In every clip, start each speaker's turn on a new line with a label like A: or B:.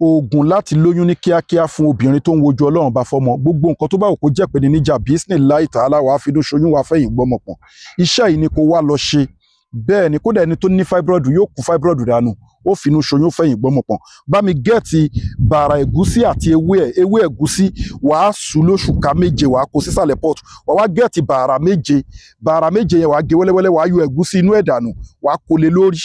A: Oògùn láti lóyún ní kíákíá fún obìnrin tó ń wojú Ọlọ́run bá fọmọ. Gbogbo nǹkan tó bá wù kó jẹ́ pé ní níjà bismillahi ta'ala, wàá finú ṣoyún, wàá fẹ̀yìn gbọ́mọ pọ̀n. Iṣẹ́ yìí ni kó wá lọ ṣe. Bẹ́ẹ̀ ni, kódà ẹni tó ní fibroid yóò kú fibroid dànù, ó finú ṣoyún, fẹ̀yìn gbọ́mọ pọ̀n. Bá mi get bàrà ẹ̀gúsí àti ewé ẹ̀. Ewé ẹ̀gúsí, wàá sùn lóṣù ká méje, wàá kó sísàlẹ̀ pot. Wàá wá get bàrà méje. Bàrà méje yẹn, wàá gé wẹ́lẹ́wẹ́lẹ́, wàá yọ ẹ̀gúsí inú ẹ̀ dànù, wàá kó lé lórí.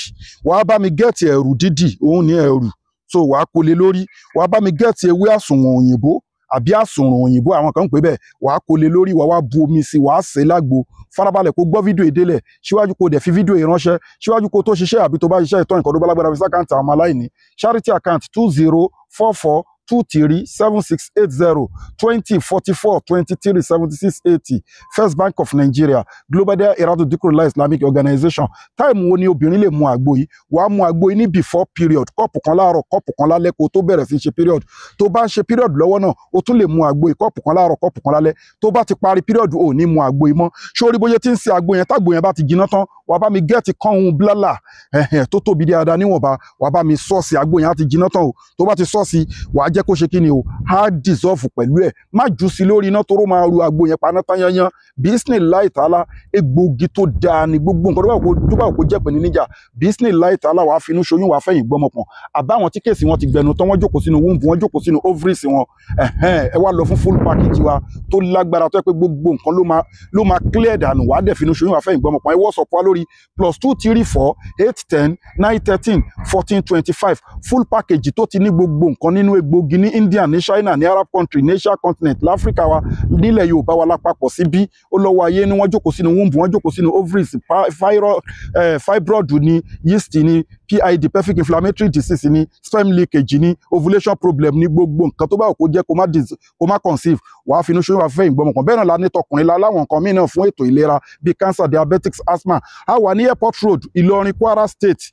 A: Wàá bá mi get ẹ̀rù dídì, òun ní ẹ̀rù, so wàá kó lé lórí. Wàá bá mi get ewé àsùnwọ̀n òyìnbó àbí àsùnrùn òyìnbó, àwọn kan ń pè bẹ́ẹ̀, wàá kó lé lórí. Wàá wá bu omi sí, wàá sè é lágbo. Farabalẹ̀ kó gbọ́ fídíò ìdélẹ̀ síwájú, kó dẹ̀ fi fídíò yìí ránṣẹ́ síwájú kó tó ṣiṣẹ́ àbí tó bá ṣiṣẹ́ ìtọ́ nǹkan tó bá lágbára, fi s'account àwọn ọmọ aláìní, charity account 2044237680, 2044237680, First Bank of Nigeria, Global Dahiratu Dhikrlahi Islamic Organization. Time wo ni obìnrin lè mu àgbo yìí? Wàá mu àgbo yìí ní before period, cup kan láàárọ̀, cup kan lálẹ́, kó tó bẹ̀rẹ̀ sí ṣe period. Tó bá ń ṣe period lọ́wọ́ náà, o tún lè mu àgbo yìí, cup kan láàárọ̀, cup kan lálẹ́. Tó bá ti parí period, ò ní mu àgbo yìí mọ́. Sórí bóyá tí ń ṣe àgbo yẹn, tágbo yẹn bá ti jiná tán, wàá bá mi get kọ́hún blálà ẹ̀hẹ̀n tó tóbi dáadáa níwọ̀nba, wàá bá mi sọ́ọ̀sì. Àgbo yẹn á ti jiná tán o. Tó bá ti sọ́ọ̀sì, wàá jẹ́ kó ṣe kí ni o, á dissolve pẹ̀lú ẹ̀. Má jù sí lórí iná, toró máa ru àgbo yẹn paná tán yányán. Bismillahi ta'ala, egbògi tó dáa ni. Gbogbo nǹkan tó bá kó jẹ́ pẹ̀lú níjà, bismillahi ta'ala, wàá finú ṣoyún, wàá fẹ̀yìn gbọ́mọ pọ̀n. Àbáwọn tí case wọn ti gbẹnu tán, wọ́n jókòó sínú womb, wọ́n jókòó sínú ovaries wọn, ẹ̀hẹ́n, ẹ wá lọ fún full package wa tó lágbára, tó yẹ pé gbogbo nǹkan ló máa clear dànù, wàá dẹ̀ finú ṣoyún, wàá fẹ̀yìn gbọ́mọ pọ̀n. Ẹ WhatsApp wa lórí +2348109131425. Full package tó ti ní gbogbo nǹkan nínú, egbògi ní India, ní China, ní Arab country, ní Asia continent, láfíríkà wa, nílẹ̀ Yorùbá wa lápapọ̀ síbí. Ó lọ́wọ́ ayé ni wọ́n jókòó sínú womb, wọ́n jókòó sínú ovaries, fibroid ní, yeast ní, PID, pelvic inflammatory disease ní, sperm leakage ní, ovulation problem ní, gbogbo nǹkan tó bá kó jẹ́ kó má conceive, wàá finú ṣoyún, wàá fẹ́ ìgbọ́mọ kan. Bẹ́ẹ̀ náà la ní tọkùnrin, la láwọn nǹkan míì náà fún ètò ìlera bíi cancer, diabetics, asthma. A wà ní Airport Road, Ìlọrin, Kwara State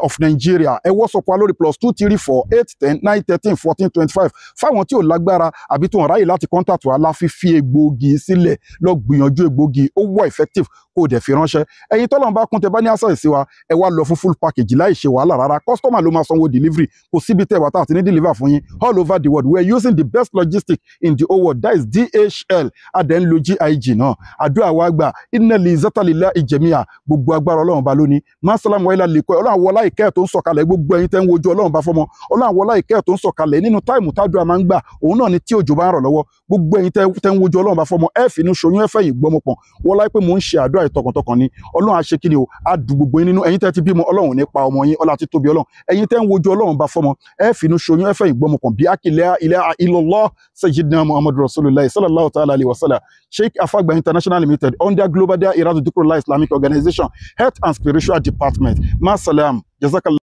A: of Nigeria. Ẹ WhatsApp wa lórí +2348109131425. Fáwọn tí ò lágbára àbí tó ń ráyè láti contact wa, la fi fi egbòogi sílẹ̀. Lọ gbìyànjú egbòogi, ó wà effective, kó o dẹ̀ fi ránṣẹ́. Ẹ̀yin tọ́lọ́run bá kún, tẹ bá ní access sí wa, ẹ wá lọ fún full package láì ṣe wàhálà rárá. Customer ló máa sanwó delivery. Kò síbi tẹ́ wà tá àti ní deliver fún yín all over the world. We are using the best logistic in the whole world, that is DHL. A dẹ̀ ń lo GIG náà. Àdúrà wa gbà. Inna li zatalila ìjẹ̀míà, gbogbo agbára Ọlọ́run bá lónìí. Masalam wàhálà lè kọ́. Ọlọ́run wọlá ìkẹ́ tó ń sọ̀kalẹ̀. Gbogbo ẹ̀yin tẹ́ ń wojú Ọlọ́run bá fọmọ, Ọlọ́run wọlá ìkẹ́ tó ń sọ̀kalẹ̀ nínú time tádùá máa ń gbà, òun náà ni tí òjò bá ń rọ̀ lọ́wọ́. Gbogbo ẹ̀yin tẹ́ ń wojú Ọlọ́run bá fọmọ, ẹ fínú ṣoyún, ẹ fẹ̀yìn gbọ́mọ pọ̀n. Wọlá pé mò ń ṣe àdúrà ìtọkàntọkàn ni, Ọlọ́run á ṣe kí ni o, á dùn gbogbo yín nínú. Ẹ̀yin tẹ́ ti bímọ, Ọlọ́run ò ní pa ọmọ yín. Ọlá ti tóbi Ọlọ́run. Ẹ̀yin tẹ́ ń wojú Ọlọ́run bá fọmọ, ẹ fínú ṣoyún, ẹ fẹ̀yìn gbọ́mọ pọ̀n. Bí akilẹ̀ ilẹ̀ illallah sayyidina Muhammadu Rasulullah sallallahu ta'ala alayhi wa sallam. Sheikh Afagba International Limited, under Global Dahiratu Dhikrlahi Islamic Organization, Health and Spiritual Department. Masalam, jazakallah.